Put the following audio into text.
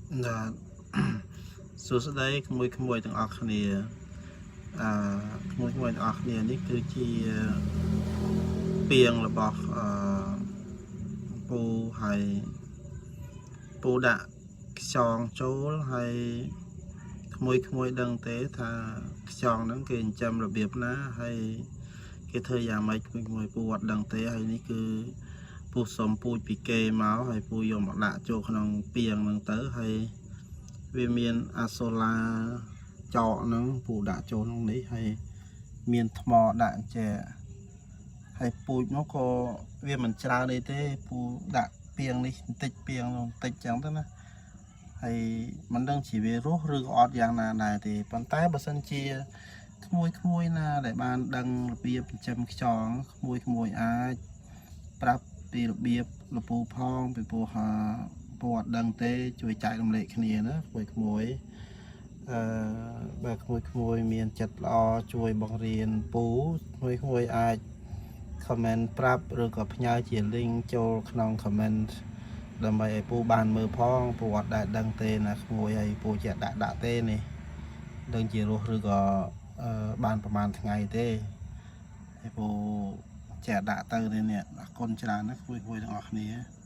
បាទសួស្តីក្មួយក្មួយទាំងអស់គ្នាអឺក្មួយក្មួយទាំងអស់គ្នានេះគឺជាពីងរបស់អឺពូហើយពូដាក់ខ្យងចូលហើយក្មួយក្មួយដឹងទេថាខ្យងហ្នឹងគេចិញ្ចឹមរបៀបណាហើយគេធ្វើយ៉ាងម៉េចក្មួយក្មួយពូអត់ដឹងទេហើយនេះគឺពូសុំពូជពីគេមកហើយពូយកមកដាក់ចូលក្នុងពីងហ្នឹងទៅហើយ វាមានអាសូឡាចកហ្នឹងពូដាក់ចូលក្នុងនេះហើយមានថ្មដាក់អញ្ចេះហើយពូជនោះក៏វាមិនច្រើនអីទេពូដាក់ពីងនេះបន្តិចពីងនោះបន្តិចចឹងទៅណាហើយមិនដឹងជាវារស់ឬក៏អត់យ៉ាងណាដែរទេប៉ុន្តែបើសិនជាក្មួយក្មួយណាដែលបានដឹងរបៀបចិញ្ចឹមខ្យងក្មួយក្មួយអាចប្រាប់ពីរបៀបលពូផងពីព្រោះថា ពូអត់ដឹងទេជួយចែករំលែកគ្នាណាក្មួយក្មួយអឺបើក្មួយក្មួយមានចិត្តល្អជួយបង្រៀនពូក្មួយក្មួយអាច comment ប្រាប់ឬក៏ផ្ញើជា link ចូលក្នុង comment ដើម្បីឲ្យពូបានមើលផងពូអត់ដែលដឹងទេណាក្មួយហើយពូជាដាក់ដាក់ទេនេះដឹងជារស់ឬក៏អឺបានប្រហែលថ្ងៃទេហើយពូជាដាក់ទៅនេះនេះអរគុណច្រើនណាក្មួយក្មួយទាំងអស់គ្នា។